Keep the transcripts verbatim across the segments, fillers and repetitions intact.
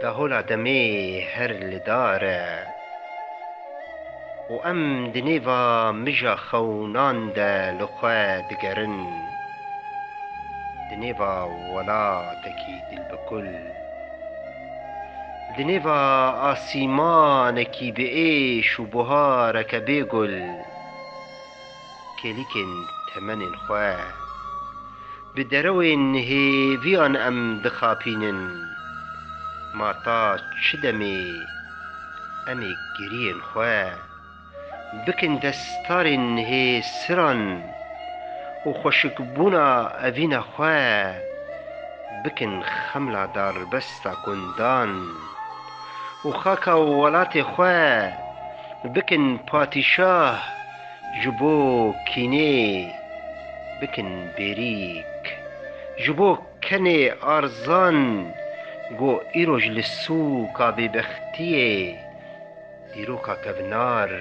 Dahola demê her li dar e û em di nêva mija xewnan de li xwe digerin. Di nêva welatekî dilbikul. Di nêva asîmanekî bi êş û buhareke bêgul. Kêlîkên temenên xwe. Bi derewên hêviyan em dixapînin. Ma ta çi demê em ê giriyên xwe bikin destarên hêsiran û xweşikbûna evîna xwe bikin xemla darbesta gundan û xaka welatê xwe bikin patîşah ji bo kînê bikin bêrîk, ji bo kenê arzan ku îroj li sûka bêbextiyê dîroka kevnar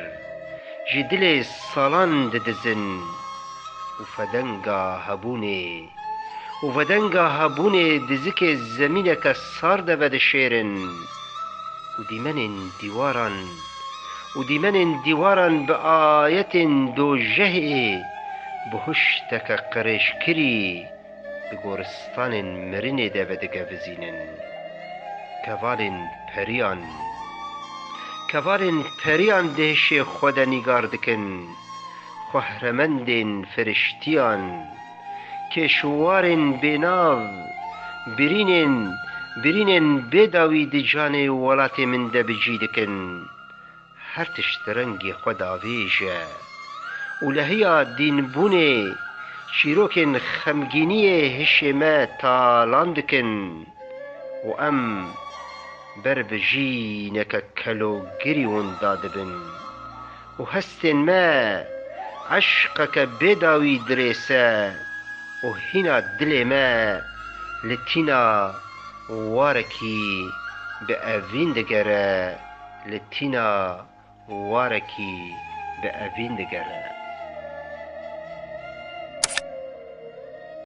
ji dilê salan didizin û fedenga hebûnê û vedenga hebûnê dizikê zemîneke sar de vedişêrin û dîmenên dîwaran û dîmenên dîwaran bi ayetên dojehê, bi huşteke qirêjkirî di goristanên mirinê de vedigevizînin. Kevalên periyan, kevalên periyan di hişê xwe de nîgar dikin, xwehremendên firiştiyan, kêşwarên bênav, birînên, birînên bêdawî di canê welatê min de bi cî dikin. Her tişt rengê xwe davêje û lehiya dînbûnê çîrokên xemgîniyê hişê me talan dikin û em ber bi jîneke kelogirî winda dibin û hestên me eşqeke bêdawî dirêse û hîna dilê me li tîna warekî bi evîn digere, li tîna warekî bi evîn digere.